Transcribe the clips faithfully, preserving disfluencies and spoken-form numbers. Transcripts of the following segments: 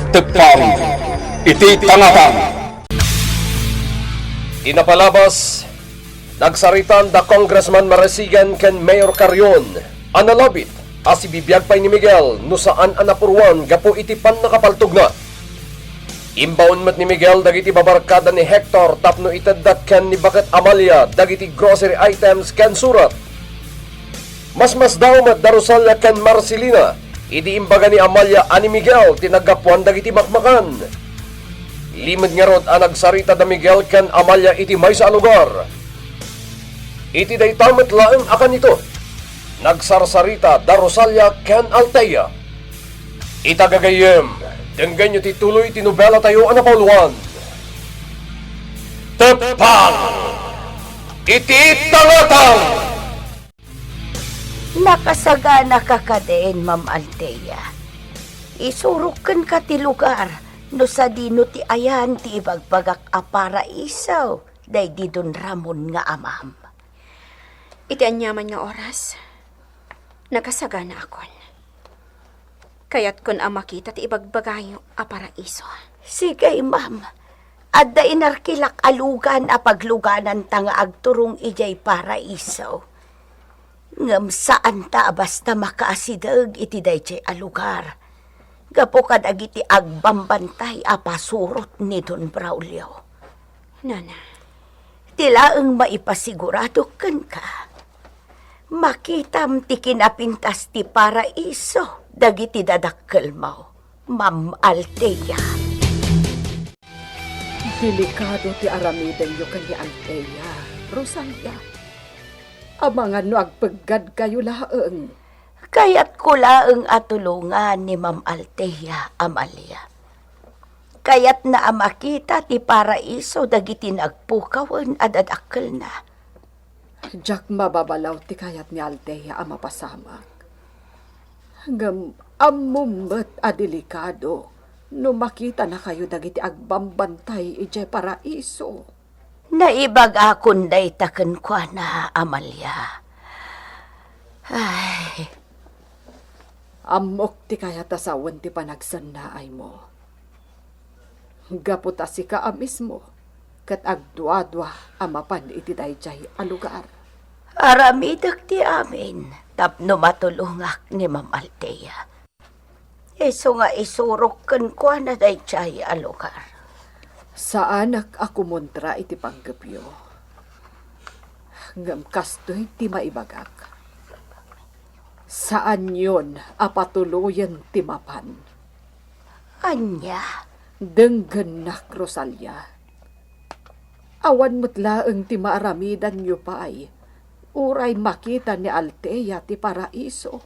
Teppan iti tangatang. Ti napalabas, nagsaritaan da Congressman Marasigan ken Mayor Carrion a nalabit a sibibiag pay ni Miguel no saan a napuruan gapu iti pannakapaltogna. Imbaon met ni Miguel dagiti babarkada ni Hector tapno itedda ken ni Baket Amalia dagiti grocery items ken surat. Masmasdaaw met da Rosalia ken Marcelina idi imbaga ni Amalia a ni Miguel ti naggapuan dagiti makmakan. Limed ngarud a nagsarita da Miguel ken Amalia iti maysa a lugar. Iti dayta met laeng a kanito, nagsarsarita da Rosalia ken Althea. Ita gagayyem, denggenyo ti tuloy ti nobela tayo a napauluan. Teppan iti tangatang! Nakasagana ka kadin, Ma'am Althea. Isurok kenka ti lugar no sadino ti ayan ti ibagbagak a paraiso daydi Don Ramon nga amam. Iti aniaman nga oras, nakasaganaakon. Kayatkon a makita ti ibagbagayo a paraiso. Sige, ma'am. Adda inarkilak a lugan a paglugananta nga agturong idiay paraiso. Ngem saanta a basta makaasideg iti daydiay a lugar gapu kadagiti agbambantay a pasurot ni Don Braulio. Nana. Ti laeng maipasiguradok kenka, makitam ti kinapintas ti paraiso dagiti dadakkelmo, Ma'am Althea. Delikado ti aramidenyo ken ni Althea, Rosalia. Amangan no agpeggadkayo laeng. Kayatko laeng a tulongan ni Ma'am Althea, Amalia. Kayatna a makita ti paraiso dagiti nagpukawen a dadakkelna. Diak mababalaw ti kayat ni Althea a mapasamak. Ngem ammom met a delikado no makitanakayo dagiti agbambantay idiay paraiso. Naibagakon dayta kenkuana, Amalia. Ay. Ammok ti kayat a sawen ti panagsannaaymo. Gapu ta sika a mismo ket agduadua a mapan iti daydiay a lugar. Aramidek ti amin tapno matulongak ni Ma'am Althea. Isu nga isurok kenkuana daydiay a lugar. Saanak a kumontra iti panggepyo. Ngem kastoy ti maibagak. Saanyon a patuloyen ti mapan. Ania? Denggennak, Rosalia. Awan met laeng ti maaramidanyo pay, uray makita ni Althea ti paraiso.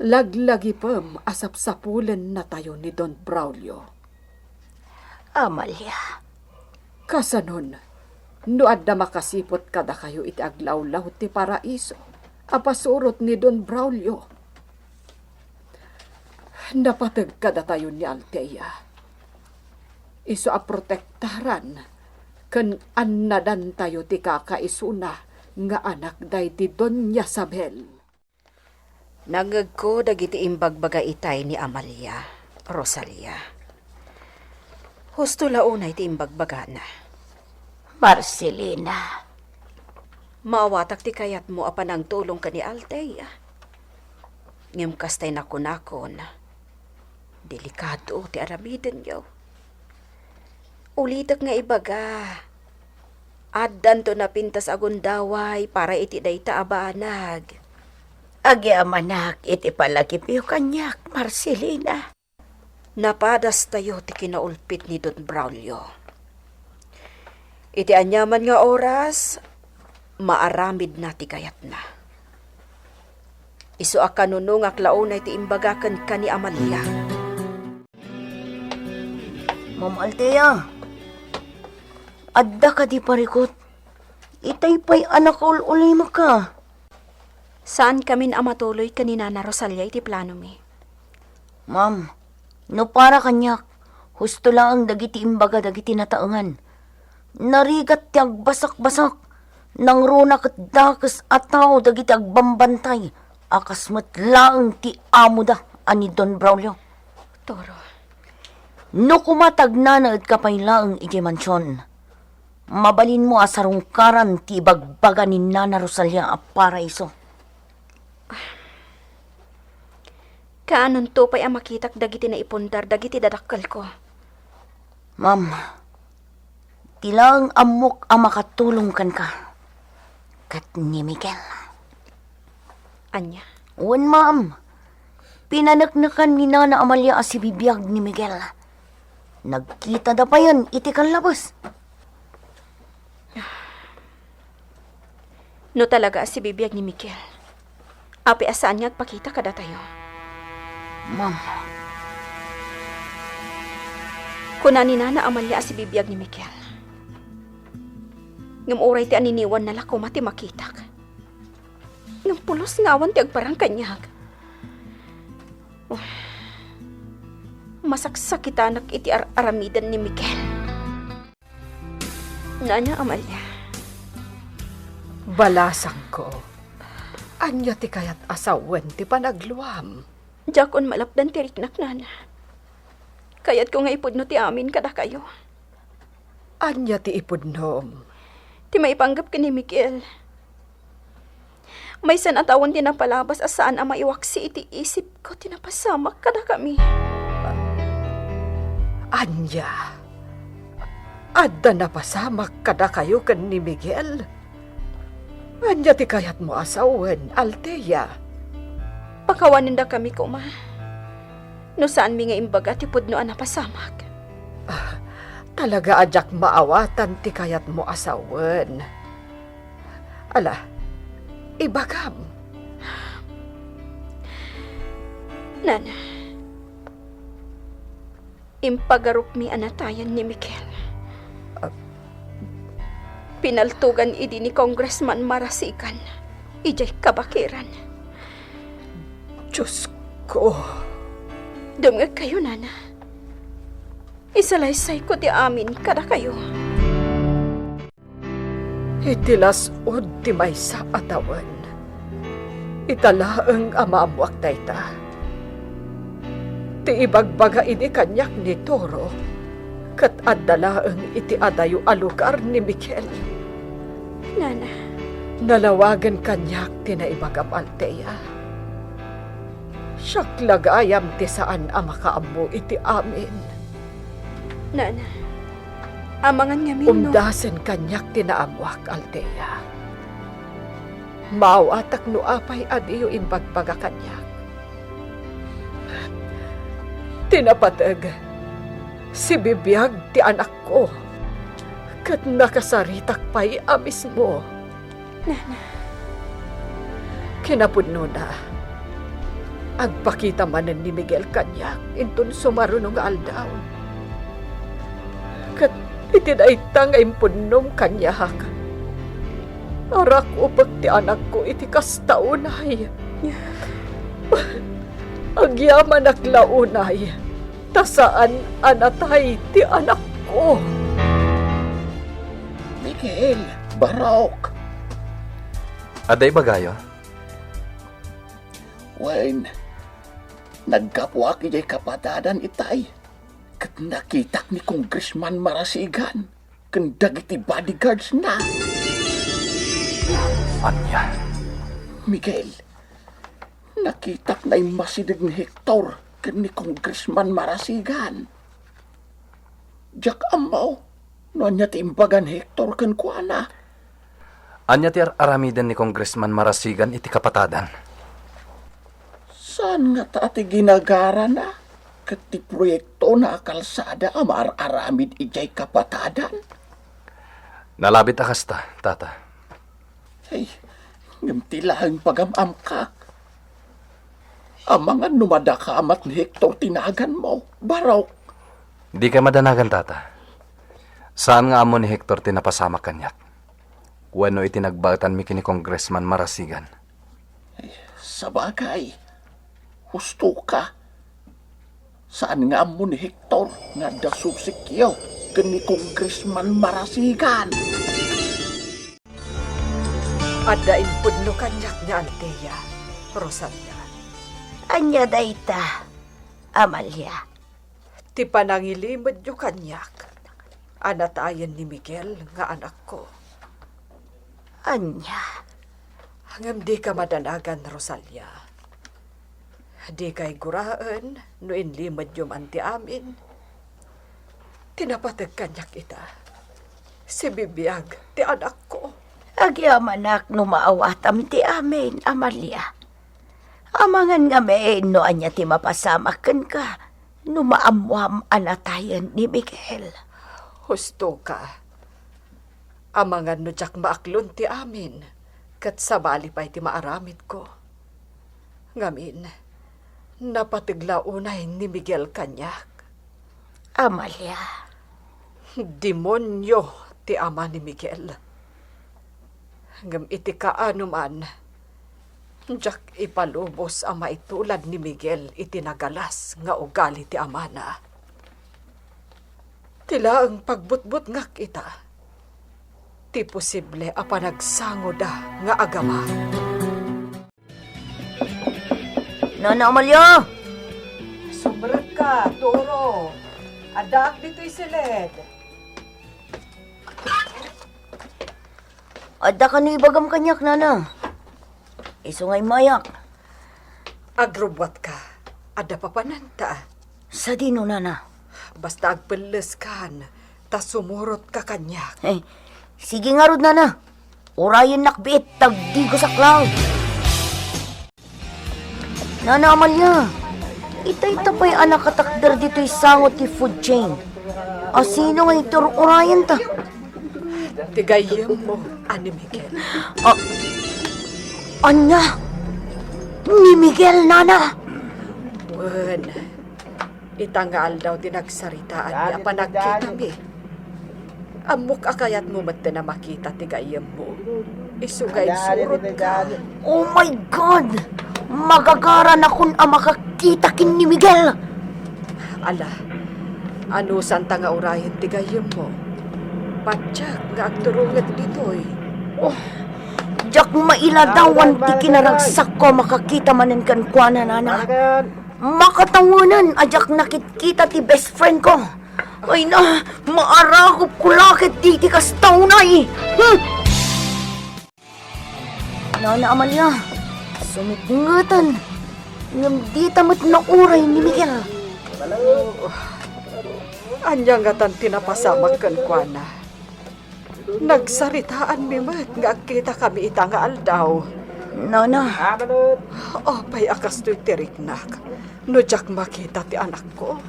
Laglagipem a sapsapulennatayo ni Don Braulio. Amalia. Kasanon, no adda makasiput kadakayo iti aglawlaw ti paraiso a pasurot ni Don Braulio? Napateg kadatayo ni Althea. Isu a protektaran ken annadantayo ti kakaisuna nga anak daydi Doña Sabel. Nangngegko dagiti imbagbaga itay ni Amalia, Rosalia. Husto la unay ti imbagbagana. Marcelina. Maawatak ti kayatmo a panangtulong ken ni Althea. Ngem kastay nakunakon, delikado ti aramidenyo. Ulitek nga ibaga, addanto napintas a gundaway para iti dayta a banag. Agyamanak iti palagipyo kaniak, Marcelina. Napadastayo ti kinaulpit ni Don Braulio. Iti aniaman nga oras, maaramidna ti kayatna. Isu a kanunongak la unay ti imbagaken ken ni Amalia. Ma'am Althea, adda kadi parikut? Itay pay a nakaul-ulimaka. Saankamin a matuloy ken ni Nana Rosalia iti planomi. Ma'am, no para kaniak, husto laeng dagiti imbaga dagiti nataengan. Narigat ti agbasakbasak, nangruna ket dakes a tao dagiti agbambantay a kas met laeng ti amoda a ni Don Braulio. Toro, No koma ta agnanaedka pay laeng idiay mansion, mabalinmo a sarungkaran ti ibagbaga ni Nana Rosalia a paraiso. Kaanonto pay a makitak dagiti naipundar dagiti dadakkelko? Ma'am, ti laeng ammok a makatulong kenka ket ni Miguel. Ania? Wen, ma'am. Pinaneknekan ni Nana Amalia a sibibiag ni Miguel. Nagkitada payen iti kallabes. No talaga a sibibiag ni Miguel, apay a saan nga agpakita kadatayo? Ma'am. Kuna ni Nana Amalia a sibibiag ni Miguel. Ngem uray ti aniniwanna la koma ti makitak. Ngem pulos nga awan ti agparang kaniak. Oh. Masaksakitanak iti ar-aramiden ni Miguel. Nana Amalia. Balasangko, ania ti kayat a sawen ti panagluam? Diakon malapdan ti riknak, Nana. Kayatko nga ipudno ti amin kadakayo. Ania ti ipudnom? Ti maipanggep ken ni Miguel. Maysa a tawen ti napalabas a saan a maiwaksi iti isipko ti napasamak kadakami. Ania? Adda napasamak kadakayo ken ni Miguel? Ania ti kayatmo a sawen, Althea? Pakawanendakami koma. No saanmi nga imbaga ti pudno a napasamak. Ah, talaga a diak maawatan ti kayatmo a sawen. Ala, ibagam. Nana, impagarupmi a natayan ni Miguel. Ah. Pinaltogan idi ni Congressman Marasigan idiay kabakiran. Diosko. Dumngegkayo, Nana. Isalaysayko ti amin kadakayo. Iti las-ud ti maysa a tawen, ita laeng a maammoak dayta. Ti ibagbaga idi kaniak ni Toro, ket adda laeng iti adayo a lugar ni Miguel. Nana. Nalawagen kaniak ti naibagam, Althea. Siak la gayam ti saan a makaammo iti amin. Nana, amangan ngamin no... Umdasen kaniak ti naammoak, Althea. Maawatak no apay a diyo imbagbaga kaniak. Ti napateg, sibibiag ti anakko, ket nakasaritak pay a mismo. Nana. Kinapudnona, agpakita manen ni Miguel kaniak inton sumaruno nga aldaw. Ket iti dayta nga impudnom kaniak, arakupek ti anakko iti kasta unay. Agyamanak la unay. Ta saan a natay ti anakko. Miguel, Barok. Adda ibagayo? Wen, naggapuak idiay kapadadan itay, ket nakitak ni Congressman Marasigan ken dagiti bodyguards-na. Ania? Miguel, nakitak naimmasideg ni Hector ken ni Congressman Marasigan. Diak ammo no ania ti imbaga ni Hector kenkuana. Ania ti ar-aramiden ni Congressman Marasigan iti kapatadan? Saan ngata ti ginagarana ket ti proyektona a kalsada a maar-aramid idiay kapatadan? Nalabit a kasta, Tata. Ay, ngem ti laeng pagam-amkak. Amangan no madakamat ni Hector ti naganmo, Barok. Dikay madanagan, Tata. Saan nga ammo ni Hector ti napasamak kaniak wenno iti nagbaetanmi ken ni Congressman Marasigan. Sabagay, husto ka. Saan nga ammo ni Hector nga adda susikyo ken ni Congressman Marasigan? Adda impudno kaniak ni Althea, Rosalia. Ania dayta, Amalia? ti panangilimedyo kaniak a natayen ni Miguel nga anakko. Ania? Ngem dika madanagan, Rosalia. Dikay guraen no inlimedyo man ti amin. Ti napateg kaniak ita, sibibiag ti anakko. Agyamanak no maawatam ti amin, Amalia. Amangan ngamin no ania ti mapasamak kenka no maammuam a natayen ni Miguel. Husto ka. Amangan no diak maaklon ti amin, ket sabali pay ti maaramidko. Ngamin, napateg la unay ni Miguel kaniak. Amalia. Demonio ti ama ni Miguel. Ngem iti kaano man, diak ipalubos a maitulad ni Miguel iti nagalas nga ugali ti amana. Ti laeng pagbutbutngak ita, ti posible a panagsangoda nga agama. Nana Amalia! Sumrekka, Toro. Addaak ditoy siled. Adda kano ibagam kaniak, Nana? Isu nga immayak. Agrubbuatka. Adda papananta. Sadino, Nana? Basta agpelleskan, ta sumurotka kaniak. Eh, sige ngarud, Nana. Urayennak biit, tagdigosak laeng. Nana Amalia, itay ta pay a nakatakder ditoy sango ti food chain. A sino nga itur-urayenta? Ti gayyemmo a ni Miguel. Ah, ania? Ni Miguel, Nana? Wen, ita nga aldaw ti nagsaritaanmi a panagkitami. Ammok a kayatmo metten a makita ti gayyemmo. Isu nga insurotka. Oh my God! Magagaranakon a makakita ken ni Miguel! Ala, anusanta nga urayen ti gayyemmo? Patiek nga agturongek ditoy. Oh, diak mailadawan ti kinaragsakko a makakita manen kenkuana, Nana. Makatawanan a diak nakitkita ti best friend ko. Ay na, maarakupko la ket diti kasta unay. Hmm! Nana Amalia, sumipngetan. Ngem dita met nauray ni Miguel. Ania ngatan ti napasamak kenkuana? Nagsaritaanmi met nga agkitakami ita nga aldaw. Nana. Apay a kastoy ti riknak no diak makita ti anakko?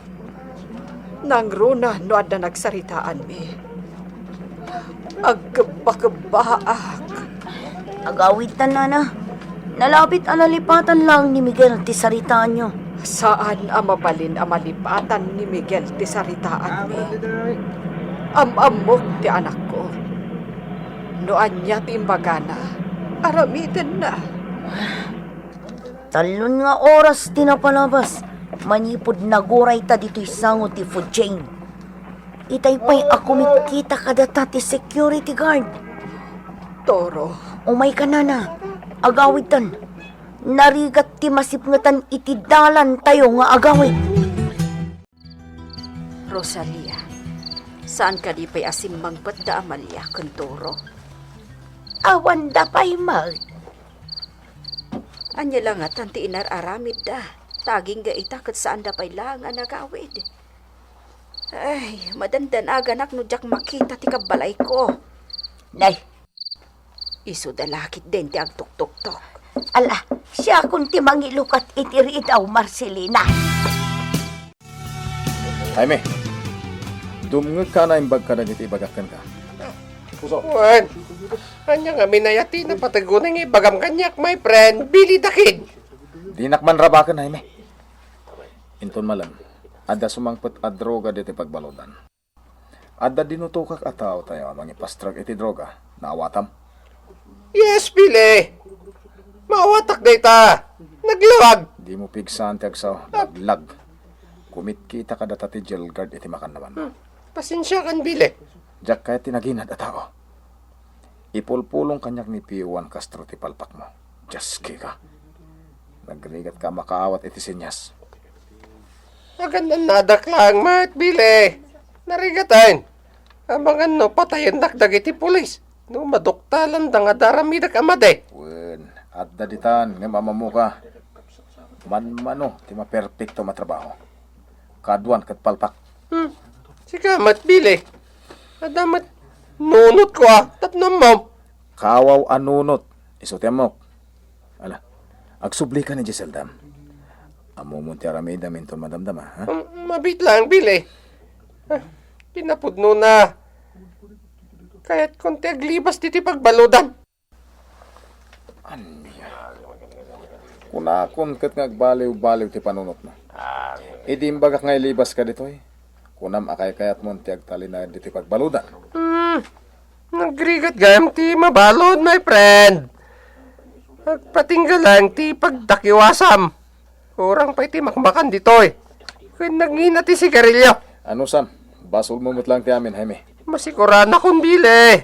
Nangruna no adda nagsaritaanmi. Agkebbakebbaak. Agawidtan, Nana. Nalapit a nalipatan laeng ni Miguel ti saritaanyo. Saan a mabalin a malipatan ni Miguel ti saritaanmi. Am-ammok ti anakko. No ania ti imbagana, aramidenna. Talon nga oras ti napalabas manipud nagurayta ditoy sango ti food chain. Itay pay a kumitkita kadata ti security guard. Toro. Umayka, Nana. Agawidtan. Narigat ti masipngetan iti dalantayo nga agawid. Rosalia, saan kadi pay a simmangpet da Amalia ken Toro? Awanda pay met. Ania la ngatan ti inar-aramidda, ta agingga ita ket saanda pay laeng a nagawid. Ay, madandanaganak no diak makita ti kabbalayko. Nay, isuda la ketdin ti agtuktoktok. Ala, siakon ti mangilukat iti ridaw, Marcelina. Jaime, dumngegka a naimbag kadagiti ibagak kenka. Puso. Wen, ania ngamin aya ti napateg unay nga ibagam kaniak, my friend? Bili dakid. Dinak man rabaken, Jaime. Inton malem, adda sumangpet a droga ditoy pagbaludan. Adda dinutokak a tao tayo a mangipastrek iti droga. Naawatam? Yes, Billy. Maawatak dayta. Naglawag. Dimo pigsaan ti agsao. Laglag. Kumitkita kadata ti jail guard iti makannawan. Hmm. Pasensiakan, Billy. Diak kayat ti naginad a tao. Ipulpulong kaniak ni Pio Juan Castro ti palpakmo. Diaske ka. Nagrigatka a makaawat iti senyas. Agannanak laeng met, Billy. Narigaten. Amangan no patayennak dagiti pulis. No maduktalanda nga aramidek a madi. Wen, adda ditan ngem ammoka. Manmano ti maperpekto a trabaho. Kaduan ket palpak. Hmm. Sika met, Billy. Adda met nunotko a tapno ammom. Kawaw a nunot. Isu ti ammok. Ala, agsublika ni Giseldam. Ammom ti aramidem inton madamdama, ha? Um, mabiit laeng, Billy. Ah, kinapudnona, kayatkon ti aglibas ditoy pagbaludan. Ania? Kunakon ket nga agbaliw-baliw ti panunotmo. Idi imbagak nga ilibaska ditoy, kunam a kaykayatmon ti agtalinaed ditoy pagbaludan. Hmm, nagrigat gayam ti mabalud, my friend. Agpatingga laeng ti pagdakiwasam. Kurang pay ti makmakan ditoy. Ken nangina ti sigarilio. Anusam, basolmo met laeng ti amin, Jaime. Masikuranakon, Billy.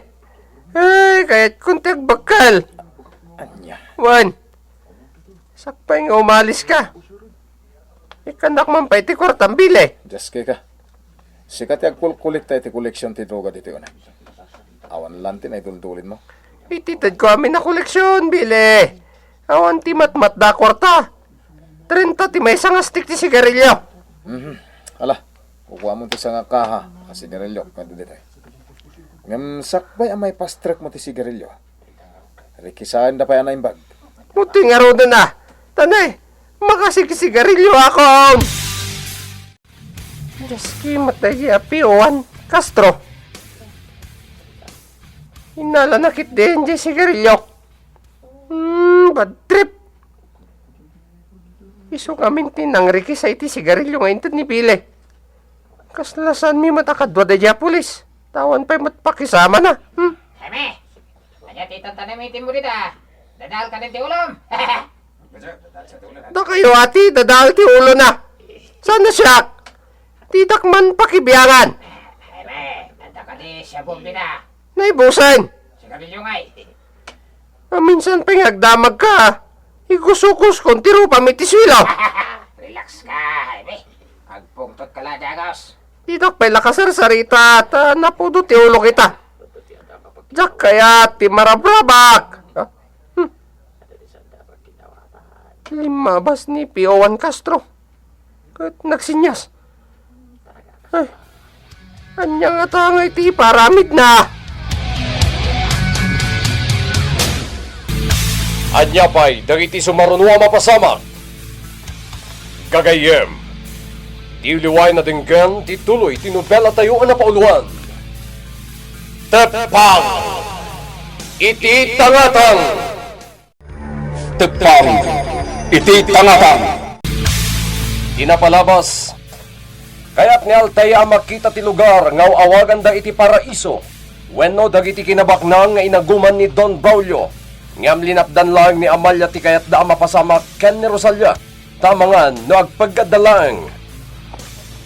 Ay, kayatkon ti agbakkel. Ania? Wen, sakbay nga umaliska, ikkannak man pay ti kuartam, Billy. Diaske ka. Sika ti agkolkolekta iti koleksion ti droga ditoy uneg. Awan laeng ti naiduldulinmo. Iti tedko amin a koleksion, Billy. Awan ti matmatda a kuarta. Trenta ti maysa nga stick ti sigarilio. Mhm. Ala, kukuamon ti sanga kaha a sigarilio ken ditoy. Ngem sakbay a maipastrekmo ti sigarilio, rikisaenda pay a naimbag. Muti ngaruden a. Tanay, makasigsigarilioakon. Dios, kimat daydi a Pioan Castro. Innalana ketdin diay sigarilio. Hmm, bad trip. Isu ngamin ti nangrikisa iti sigarilio nga inted ni Billy. Kasla saanmi met a kadua daydi a pulis. Awan pay met pakisamana. Hmm? Jaime, ania ti tantanami ti murida? Dadal kadin ti ulom. Dakayo a ti dadal ti ulona. Saan a siak? Didak man pakibiangan. Jaime, adda kadi siabom dita? Naibusen. Sigarilio ngay. Maminsan pay nga agdamagka, igusugoskon ti rupam iti suelo. Relax ka, Jaime. Agpungtot ka la, dagos. Didak pay la kasarsarita, ta napudot ti ulok ita. Diak kayat ti marabrabak. Hmm. Limmabas ni Pioan Castro ket nagsinyas. Ay, ania ngata ngay ti iparamidna? Ania pay dagiti sumaruno a mapasamak? Gagayyem, ti liwayan a denggen ti tuloy ti nobelatayo a napauluan, Teppang iti Tangatang. Teppang iti Tangatang. Ti napalabas, kayat ni Altea a makita ti lugar nga aw-awaganda iti Paraiso wenno dagiti kinabaknang nga inaguman ni Don Braulio, ngem linapdan laeng ni Amalia ti kayatda a mapasamak ken ni Rosalia ta amangan no agpeggadda laeng.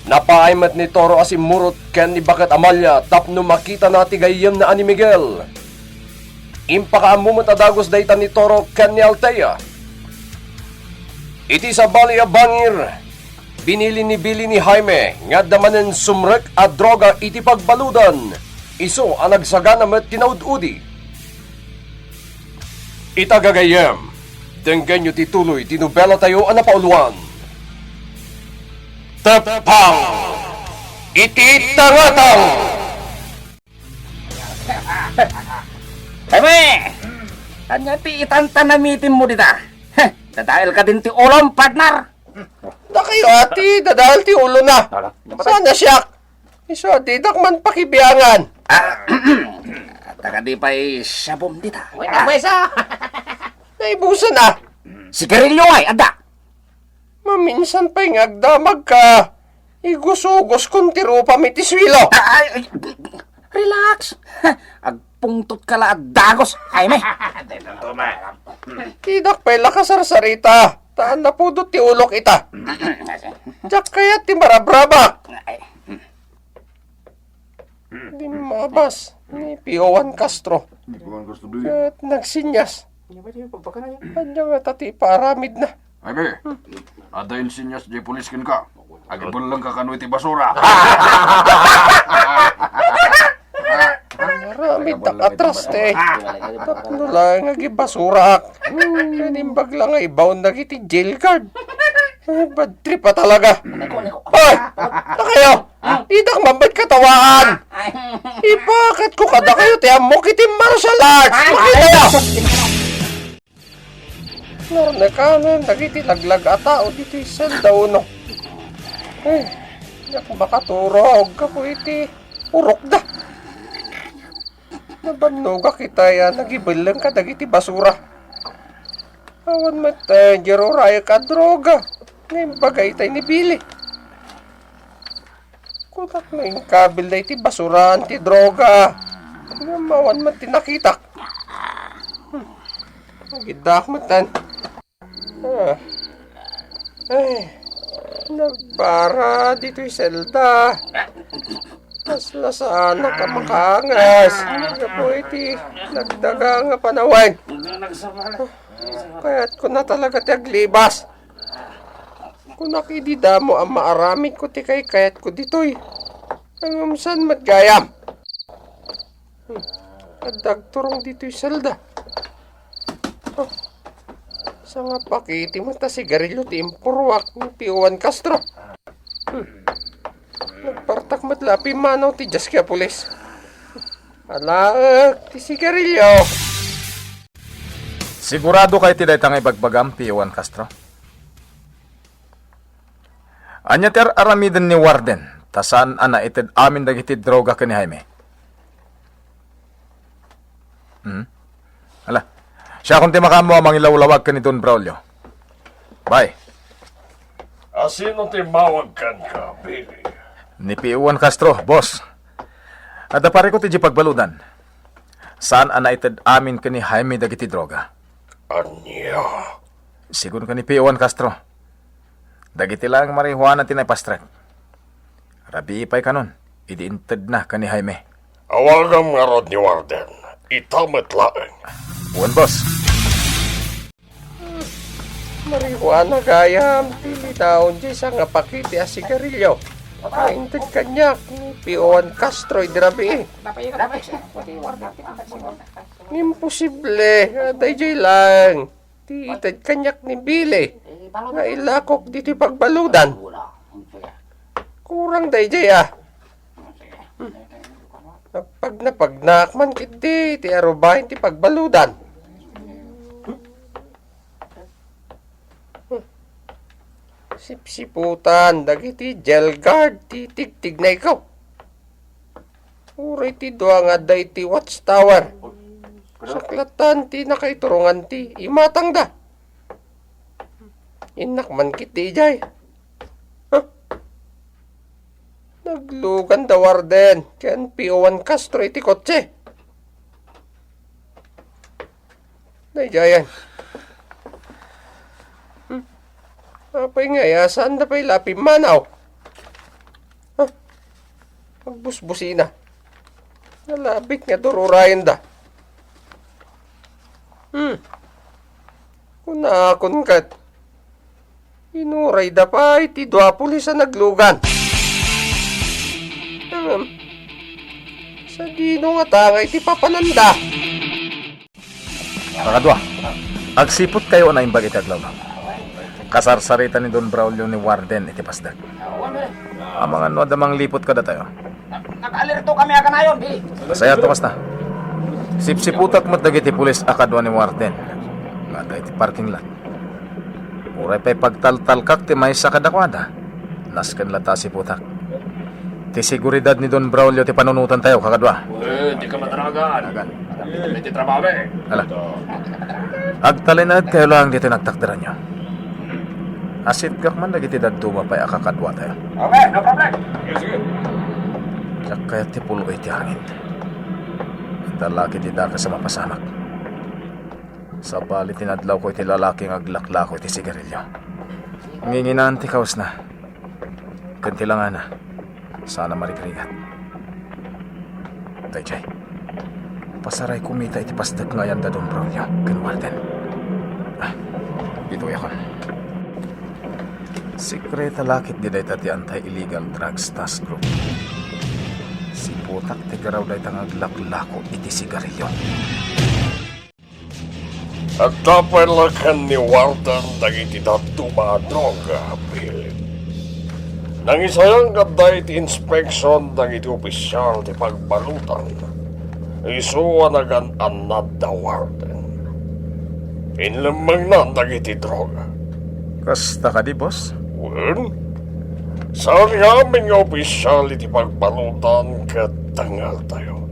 Napaay met ni Toro a simmurot ken ni Baket Amalia tapno makitana ti gayyemna a ni Miguel. Impakaammo met a dagus dayta ni Toro ken ni Altea. Iti sabali a bangir, binili ni Billy ni Jaime nga adda manen sumrek a droga iti pagbaludan, isu a nagsagana met ti naud-udi. Ita gagayyem, denggenyo ti tuloy ti nobelatayo a napauluan, Teppang iti Tangatang. Jaime! Ania ti itantanamitemmo dita? Heh, dadael kadin ti ulom, partner? Dakayo a ti dadael ti ulona. Ala. Saan a siak? Isu a didak man pakibiangan. Ah, adda kadi pay siabom dita? Wen, ah, maysa. Naibusen a. Sigarilio ay, adda. Maminsan pay nga agdamagka, igusugoskon ti rupam iti suelo. Ah, ay, ay, relax. Agpungtot ka la a dagus, Jaime. Daytoy to, ma. Didak pay la kasarsarita, ta napudot ti ulok ita. Diak kayat ti marabrabak. Ay. Limmabas ni Pioan Castro. Ni Pioan Castro, Billy. Ket nagsinyas. Ania ngata ti iparamidna? Ay, be. Adda insinyas diay pulis kenka. Agibellengka kano iti basura. Aramid ta katras, te. Tapno laeng agibasurak. Naimbag la nga ibaon dagiti jail guard. Ay, bad trip a talaga. Hoy! Dakayo! Ditak mamet katawaan! Ipaketko kadakayo ti ammok iti martial arts! Makitayo! Narnekanen dagiti laglag a tao ditoy selda uno. Eh, diak makaturog gapu iti urokda. Nabannogak itay a nagibelleng kadagiti basura. Awan met, eh, diay rurayek a droga. Naimbag itay ni Billy. Kunak nga inkabilda iti basuraan ti droga. Ngem awan met ti nakitak. Hmm. Agiddaak metten. Ah. Ay, nagbara ditoy selda. Kasla saanak a makaangas. Gapu iti nagdaga nga panawen. Kayatko na talaga ti aglibas. Kunak idi damo a maaramidko ti kaykayatko ditoy. Ngem saan met gayam? Hmm. Adda agturong ditoy selda. Oh. Sangapakiti met a sigarilio ti impuruak ni Pio Juan Castro. Hmm. Nagpartak met la a pimmanaw ti diaski a pulis. Alaek ti sigarilio. Sigurado ka iti dayta nga ibagbagam, Pio Juan Castro? Ania ti ar-aramiden ni Warden, ta saan a naited amin dagiti droga ken ni Jaime? Hmm? Ala, siakon ti makaammo a mangilawlawag ken ni Don Braulio. Bye. A sino ti mawag kenka, Billy? Ni Pio Juan Castro, boss. Adda pariko ti diay pagbaludan. Saan a naited amin ken ni Jaime dagiti droga. Ania? Sigun ken ni Pio Juan Castro, dagiti laeng marijuana ti naipastrek. Rabii pay kanon, idi intedna ken ni Jaime. Awagam ngarud ni Warden. Ita met laeng. Wen, boss. Marijuana gayam ti linaon diay sangapakiti a sigarilio a inted kaniak ni Pio Juan Castro idi rabii. Imposible a daydiay laeng ti ited kaniak ni Billy nga ilakok ditoy pagbaludan. Kurang daydiay a. Hmm. Nagpagnapagnaak man ketdi ti arubaen ti pagbaludan. Hmm. Sipsiputan dagiti jail guard ti tigtignayko. Uray ti dua nga adda iti watchtower. Saklatan ti nakaiturongan ti imatangda. Innak man ketdi idiay. Huh? Naglugan da Warden ken Pio Juan Castro iti kotse. Daydiayen. Hmm? Apay ngay a saanda pay la a pimmanaw? Huh? Agbusbusina. Nalabit nga dururayenda. Hmm. Kunakon ket, inurayda pay ti dua a pulis a naglugan. Hmm. Sadino ngata nga iti papananda? Kakadua, agsiputkayo a naimbag iti aglawlaw. Kasarsarita ni Don Braulio ni Warden iti pasdek. Amangan no adda mangliput kadatayo. Nag-alerto kami a kanayon, di. Kasayato kasta. Sipsiputak met dagiti pulis a kadua ni Warden nga adda iti parking lot. Uray pay pagtaltalkak ti maysa kadakuada, nasken latta a siputak. Ti seguridad ni Don Braulio ti panunotantayo, kakadua. Eh, di ka madaragan. Daragan. Iti trabaho, eh. Ala. Agtalinaedkayo laeng ditoy nagtakderanyo. Asitgak man dagiti dadduma pay a kakaduatayo. Okay, no problem. Sige, sige. Diak kayat ti puloy ti hangin. Adda la ket ti dakes a mapasamak. Sabali, tinadlawko iti lalaki nga aglaklako iti sigarilio. Nginginaan ti kawesna ken ti langana. Saan a marigrigat. Daydiay, pasarayko mita iti pasdek nga ayan da Don Braulio ken Warden. Ah, ituyakon. Sekreta la ketdi dayta ti Anti-Illegal Drugs Task Group. Siputak ti garaw dayta nga aglaklako iti sigarilio. Adda pay la ken ni Warden dagiti dadduma a droga, Philip. Nangisayang adda iti inspeksion dagiti opisial ti pagbaludan. Isu a nagan-annad da Warden. Inlemmengna dagiti droga. Kasta kadi, boss? Wen, saan nga amin nga opisial iti pagbaludan ket tengngeltayo.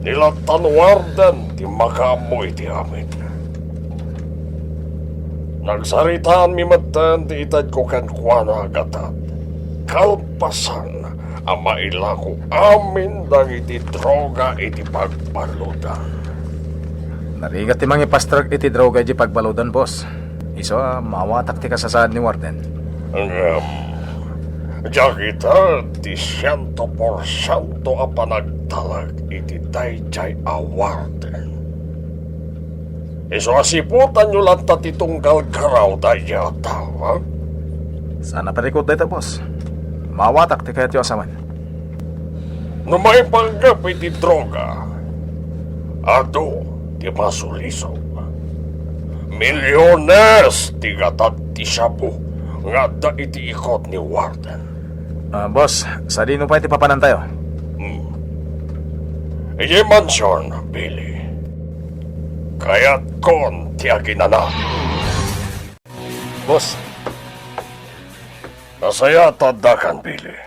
Ni Latan Warden ti makaammo iti amin. Nagsaritaanmi metten ti itedko kenkuana a gatad. Kalpasan a mailako amin dagiti droga iti pagbaludan. Narigat ti mangipastrek iti droga iti pagbaludan, boss. Isu a maawatak ti kasasaad ni Warden. Ngem, diak ited ti siento porsiento a panagtalek iti daydiay a Warden. Isu a siputanyo latta ti tunggal garaw daydiay a tao, ha? Saan a parikut dayta, boss. Maawatak ti kayatyo a sawen. No maipanggep iti droga, adu ti masulisog. Milyones ti gatad ti shabu nga adda iti ikot ni Warden. Ah, boss, sadino pay ti papanantayo? Hmm. Idiay mansion, Billy. Kayatkon ti aginana. Boss. Nasayaat ta addakan, Billy.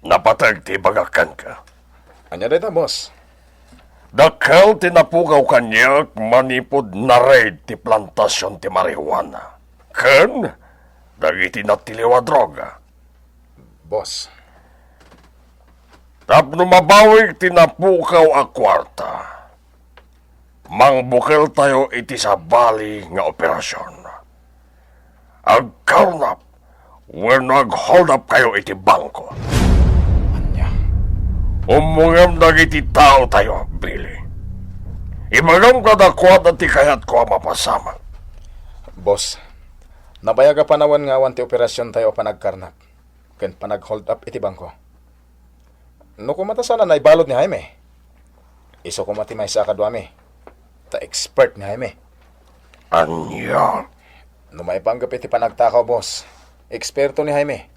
Napateg ti ibagak kenka. Ania dayta, boss? Dakkel ti napukaw kaniak manipud na-raid ti plantasion ti marijuana ken dagiti natiliw a droga. Boss. Tapno mabawik ti napukaw a kuarta, mangbukeltayo iti sabali nga operasion. Agkarnap wenno ag-hold up kayo iti bangko. Ania? Ummongem dagiti taotayo, Billy. Ibagam kadakuada ti kayatko a mapasamak. Boss, nabayag a panawen nga awan ti operasiontayo a panagkarnap ken panag-hold up iti bangko. No koma ta saan a naibalud ni Jaime, isu koma ti maysa a kaduami, ta expert ni Jaime. Ania? No maipanggep iti panagtakaw, boss, eksperto ni Jaime.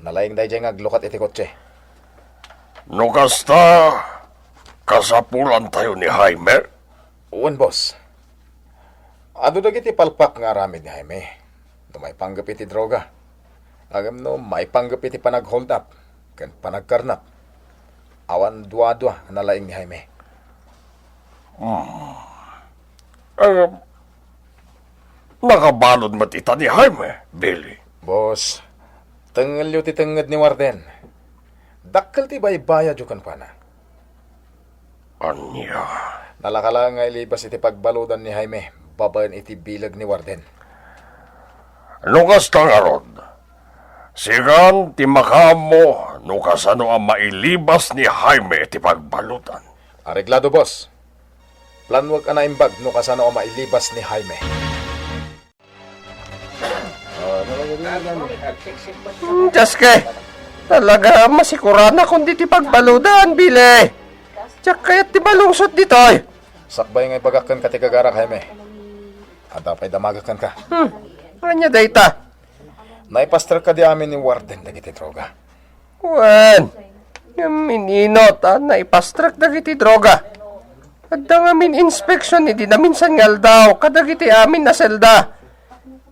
Nalaing daydiay nga aglukat iti kotse. No kasta, kasapulantayo ni Jaime? Wen, boss. Adu dagiti palpak nga aramid ni Jaime no maipanggep iti droga. Ngem no maipanggep iti panag-hold up ken panagkarnap, awan duadua a nalaing ni Jaime. Hmm. Eh, nakabalud met ita ni Jaime, Billy. Boss, tengelyo ti tengnged ni Warden. Dakkel ti baybayadyo kenkuana. Ania? Nalaka laeng nga ilibas iti pagbaludan ni Jaime babaen iti bileg ni Warden. No kasta ngarud, sika ti makaammo no kasano a mailibas ni Jaime iti pagbaludan. Areglado, boss. Planuek a naimbag no kasano a mailibas ni Jaime. Hmm, Dios ko, talaga masikuranakon ditoy pagbaludan, Billy. Diak kayat ti malungsot ditoy. Sakbay nga ibagak kenka ti gagarak, Jaime. Adda pay damagek kenka. Hmm, ania dayta? Naipastrek kadi amin ni Warden dagiti droga. Wen, ngem inino ta naipastrek dagiti droga? Adda ngamin inspeksion idi naminsan nga aldaw kadagiti amin a selda.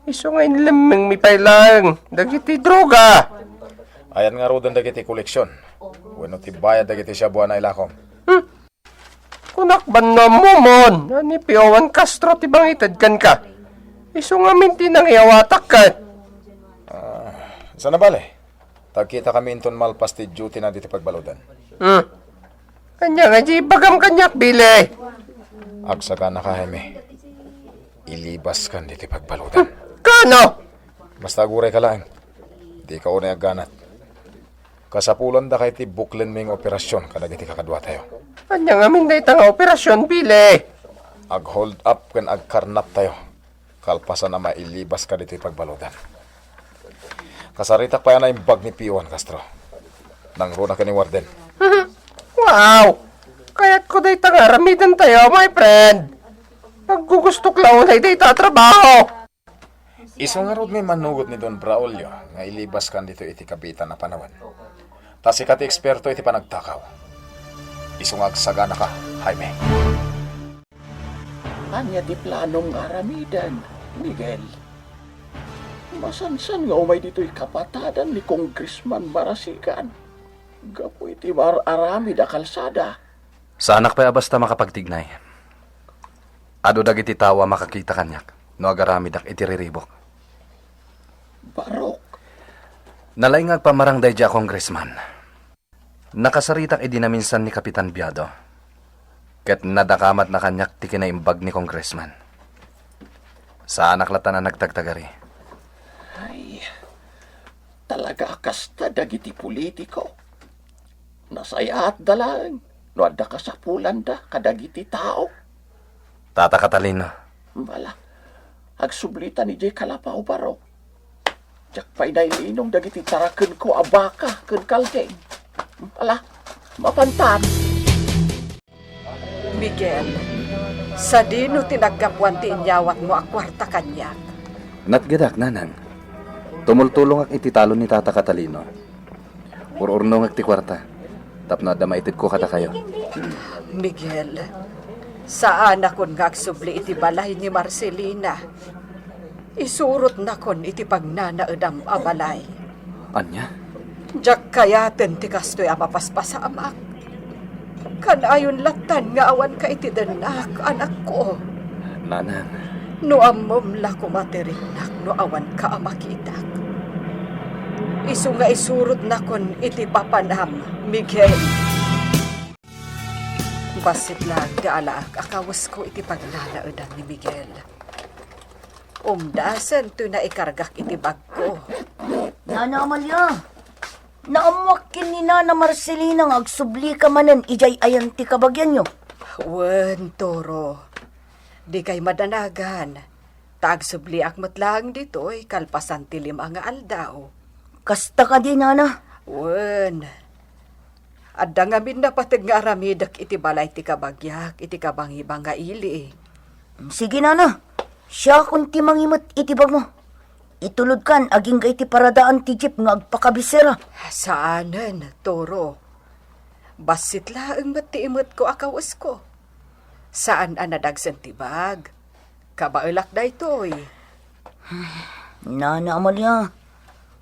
Isu nga inlemmengmi pay laeng dagiti droga. Ayan ngaruden dagiti koleksion wenno ti bayad dagiti shabu a nailakom? Hmm. Kunak ban no ammomon a ni Pio Juan Castro ti mangited kenka. Isu ngamin ti nangiyawatak ket. Ah, saan a bale? Tagkitakami inton malpas ti duty-na ditoy pagbaludan. Hmm. Ania nga di ibagam kaniak, Billy? Agsaganaka, Jaime. Ilibaskan ditoy pagbaludan. Kano? Basta agurayka laeng. Dika unay agganat. Kasapulanda kay ti buklenmi nga operasion kadagiti kakaduatayo. Ania ngamin dayta nga operasion, Billy? Ag-hold up ken agkarnaptayo kalpasan a mailibaska ditoy pagbaludan. Kasaritak pay a naimbag ni P O Juan Castro. Nangruna ken ni Warden. Wow! Kayatko dayta nga aramidentayo, my friend. Paggugustok la unay dayta a trabaho. Isu ngarud nga immanugot ni Don Braulio nga ilibaskan ditoy iti kabiitan a panawen. Ta sika ti eksperto iti panagtakaw. Isu nga agsaganaka, Jaime. Ania ti planom nga aramiden, Miguel? Masansan nga umay ditoy kapatadan ni Congressman Marasigan gapu iti mar-aramid a kalsada. Saanak pay a basta makapagtignay. Adu dagiti tawo a makakita kaniak no agaramidak iti riribuk. Barok. Nalaing nga agpamarang daydiay a congressman. Nakasaritak idi naminsan ni Kapitan Biado. Ket nadakamatna kaniak ti kinaimbag ni congressman. Saanak latta a nagtagtagari. Ay, talaga a kasta dagiti politiko. Nasayaatda laeng no adda kasapulanda kadagiti tao. Tata Catalino. Ala, agsublita ni Jay Kalapao, Barok. Diak pay nailinong dagiti tarakenko a baka ken kalding. Ala, mapantan. Miguel, sadino ti naggapuan ti inyawatmo a kuarta kaniak? Natgedak, nanang. Tumultulongak iti talon ni Tata Catalino. Ur-urnongek ti kuarta tapno adda maitedko kadakayo. Miguel, saanakon nga agsubli iti balay ni Marcelina. Isurotnakon iti pagnanaedam a balay. Ania? Diak kayaten ti kastoy a mapaspasamak. Kaanayon lattan nga awanka iti dennak, anakko. Nanang. No ammom la koma ti riknak no awanka a makitak. Isu nga isurotnakon iti papanam, Miguel. Bassit laeng ti alaek a kawesko iti pagnanaedan ni Miguel. Umdasen toy naikargak iti bagko. Nana Amalia, naammoak ken ni Nana Marcelina nga agsublika manen idiay ayan ti kabagianyo. Wen, Toro. Dikay madanagan, ta agsubliak met laeng ditoy kalpasan ti lima nga aldaw. Kasta kadi, Nana? Wen. Adda ngamin napateg nga aramidek iti balay ti kabagiak iti kabangibang nga ili. Sige, Nana. Siakon ti mangimet iti bagmo. Itulodkan agingga iti paradaan ti jeep nga agpakabisera. Saanen, Toro. Bassit laeng met ti imetko a kawesko. Saan a nadagsen ti bag. Kabaelak daytoy. Nana Amalia,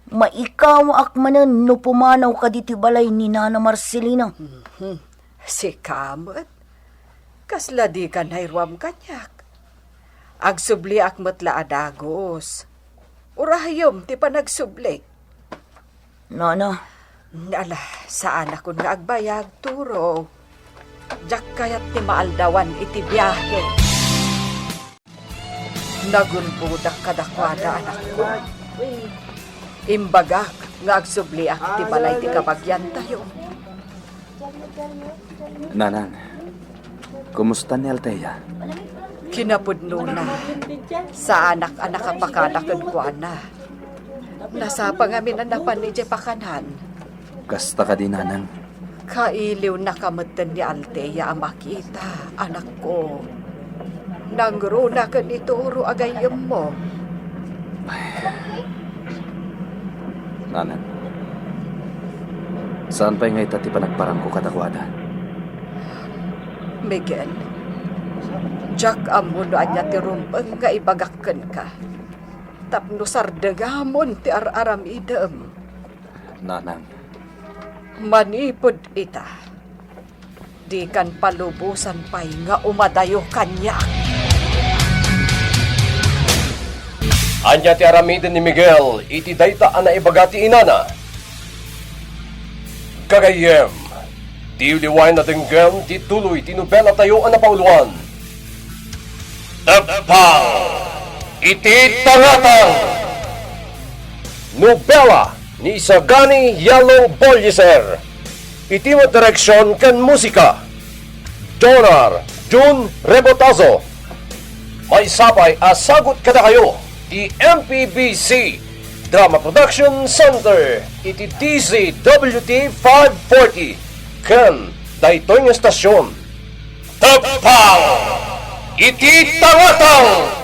maikawaak manen no pumanawka ditoy balay ni Nana Marcelina. Mhm. Sika met? Kasla dika nairuam kaniak. Agsubliak met la a dagus. Urayem ti panagsublik. Nana. Ala, saanakon nga agbayag, Turo. Diak kayat ti maaldawan iti biahe. Nagulbodak kadakuada, anakko. Imbagak nga agsubliak iti balay ti kabagiantayo. Nanang, kumusta ni Althea? Kinapudnona, saanak a nakapakada kenkuana. Nasapa ngamin a napan idiay pakanan. Kasta kadi, Nanang? Kailiwnaka metten ni Althea a makita, anakko. Nangruna ken ni Turo a gayyemmo. Nanang, saan pay nga ita ti panagparangko kadakuada? Miguel, diak ammo no ania ti rumbeng nga ibagak kenka tapno sardengamon ti ar-aramidem. Nanang. Manipud ita, dikan palubosan pay nga umadayo kaniak. Ania ti aramiden ni Miguel iti dayta a naibaga ti inana? Gagayyem, diyo liwaen a denggem ti tuloy ti nobelatayo a napauluan. Tepang iti Tangatang! Nobela ni Isagani Yalong Bolliser. Iti met direksion ken musika, Donar Jun Rebotazo. Maisapay a sagut kadakayo ti M P B C Drama Production Center iti D Z W T five forty ken daytoy nga estasion. Tepang iti tangatang!